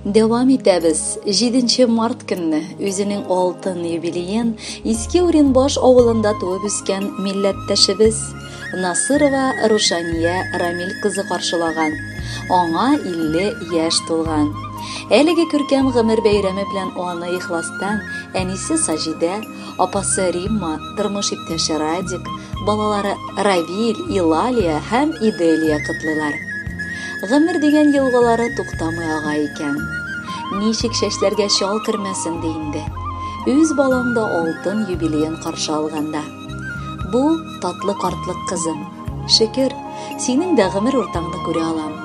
Дәвам итәбез. 7 март көнне үзенең алтын юбилеен Иске Уренбаш авылында туып үскән милләттәшебез Насырова Рушания Рамил кызы каршылаган. Аңа 50 яшь тулган. Әлеге күркәм гомер бәйрәме белән аны ихластан әнисе Саҗидә, апасы Римма, тормыш иптәше Радик, балалары Равиль, Илалия һәм Иделия котлыйлар. Гомер дигән елгалары туктамый ага икән. Ничек чәчләргә чал кермәсен ди инде. Үз балаң да алтын юбилеен каршы алганда. Бу татлы картлык кызым. Шөкер, синең дә гомер уртаңны күрә алам.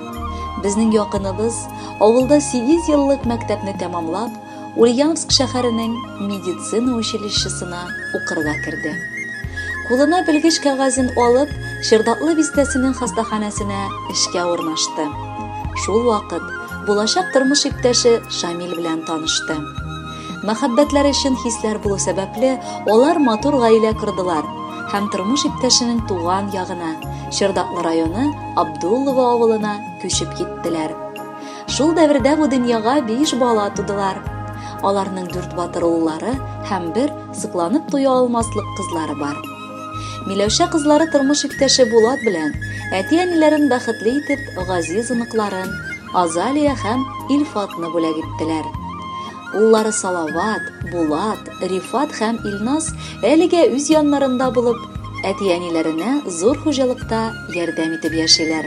Безнең якыныбыз авылда 8 еллык мәктәпне тәмамлап, Ульяновск шәһәренең медицина училищесына укырга керде. Кулына белгеч кәгазен алып, Чердаклы бистәсенең хастаханәсенә эшкә урнашты. Шул вакыт булачак тормыш иптәше Шамил белән танышты. Мәхәббәтләре чын хисләр булу сәбәпле, алар матур гаилә кордылар һәм тормыш иптәшенең туган ягына, Чердаклы районы Абдуллово авылына күчеп киттеләр. Шул дәвердә бу дөньяга биш бала тудылар. Аларның дүрт батыр уллары һәм бер сокланып туя алмаслык кызлары бар. Миләүшә кызлары тормыш иптәше Булат белән әти-әниләрен бәхетле итеп газиз оныкларын Азалия һәм Илфатны бүләк иттеләр. Уллары Салават, Булат, Рифат һәм Илназ әлегә үз яннарында булып, әти-әниләренә зур хуҗалыкта ярдәм итеп яшиләр.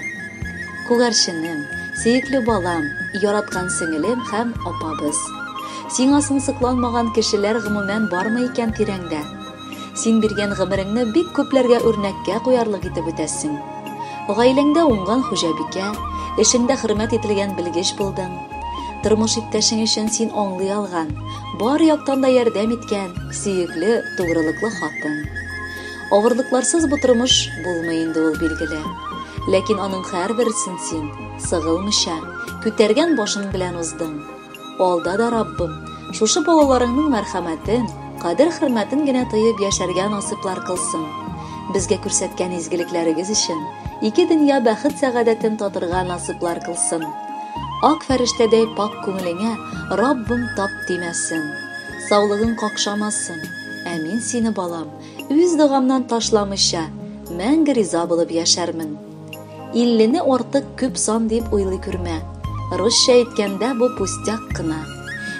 Күгәрченем, сөекле балам, яраткан сеңелем һәм апабыз. Сиңа соң сокланмаган кешеләр гомумән бармы икән тирәңдә? Син биргән гомереңне бик күпләргә үрнәккә куярлык итеп үтәсең. Гаиләңдә уңган хуҗабикә, эшеңдә хөрмәт ителгән белгеч булдың. Тормыш иптәшең өчен син аңлый алган, бар яктан да ярдәм иткән, сөекле, тугрылыклы хатын. Авырлыкларсыз бу тормыш булмый инде ул, билгеле. Ләкин аның һәрберсен син, сыгылмыйча, күтәргән башың белән уздың. Алда да, Раббым, шушы балаларыңның мәрхәмәтен, кадер-хөрмәтен генә тоеп яшәргә насыйплар кылсын. Безгә күрсәткән изгелекләрегез өчен ике дөнья бәхет-сәгадәтен татырга насыйплар кылсын. Ак фәрештәдәй пакь күңелеңә Раббым тап тимәсен. Саулыгың какшамасын. Ә мин сине, балам, үз догамнан ташламыйча, мәңге риза булып яшәрмен. Иллене артык күп сан дип уйлый күрмә. Русча әйткәндә бу пустяк кына.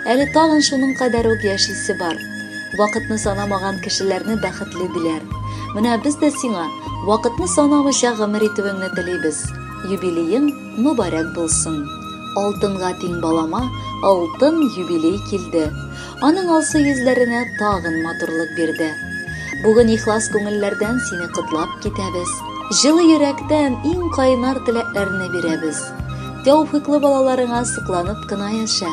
Әле тагын шуның кадәр үк яшисе бар. Вакытны санамаган кешеләрне бәхетле диләр. Менә без дә сиңа вакытны санамыйча гомер итүеңне телибез. Юбилеең мөбарәк булсын. Алтынга тиң балама алтын юбилей килде. Аның алсу йөзләренә тагын матурлык бирде. Бүген ихлас күңелләрдән сине котлап китәбез. Җылы йөрәктән иң кайнар теләкләрне бирәбез. Тәүфыйклы балаларыңа сокланып кына яшә.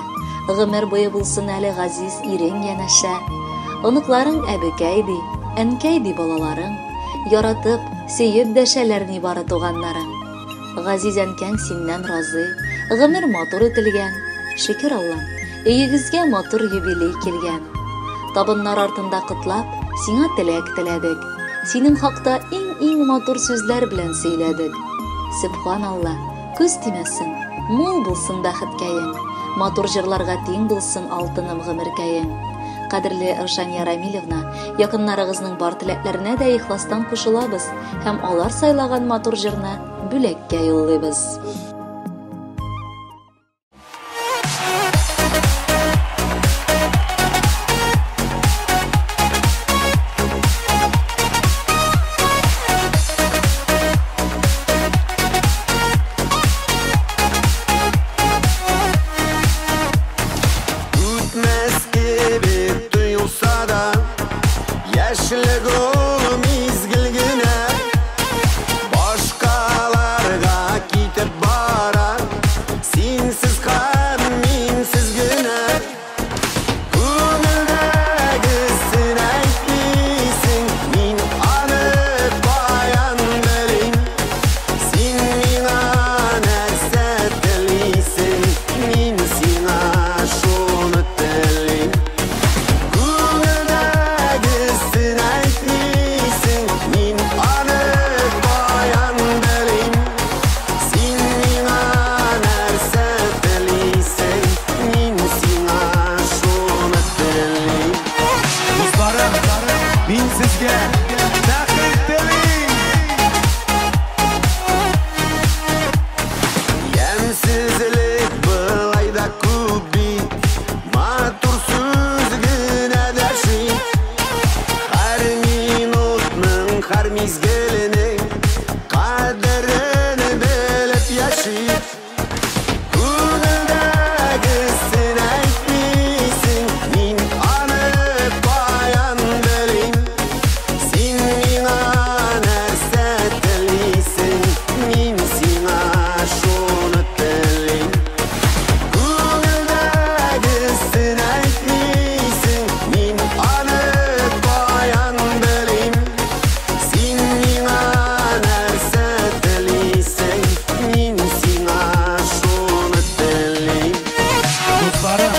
Гомер буе булсын әле газиз ирең янәшә. Оныкларың әбекәй ди, әнкәй ди балаларың. Яратып, сөеп дәшәләр нибары туганнарың. Газиз әнкәң синнән разый, гомер матур үтелгән. Шөкер Аллам, өегезгә матур юбилей килгән. Табыннар артында котлап, сиңа теләк теләдек. Синең хакта иң-иң матур сүзләр белән сөйләдек. Сөбханалла, күз тимәсен, мул булсын бәхеткәең, матур җырларга тиң булсын алтыным гомеркәең. Кадерле Рушания Рамилевна, якыннарыгызның бар теләкләренә дә ихластан кушылабыз һәм алар сайлаган матур җырны бүләккә юллыйбыз. Үтмәс кебек тоелса да, яшьлек ул мизгел генә. Башкаларга китеп бар. яши. Күңелдәгесен әйтмисең, мин аны каян белим? Син миңа нәрсә телисең, мин сиңа шуны телим. Күңелдәгесен әйтмисең, мин аны каян белим? Син миңа нәрсә телисең, мин сиңа шуны телим. Дусларым,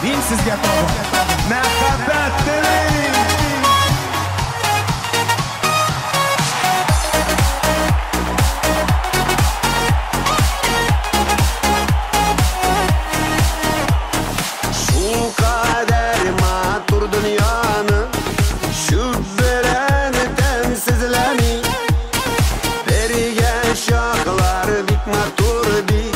мин сезгә тагын мәхәббәт телим. Шул кадәр матур дөньяны чүп белән тәмсезләми. Бергә чаклар бик матур бит.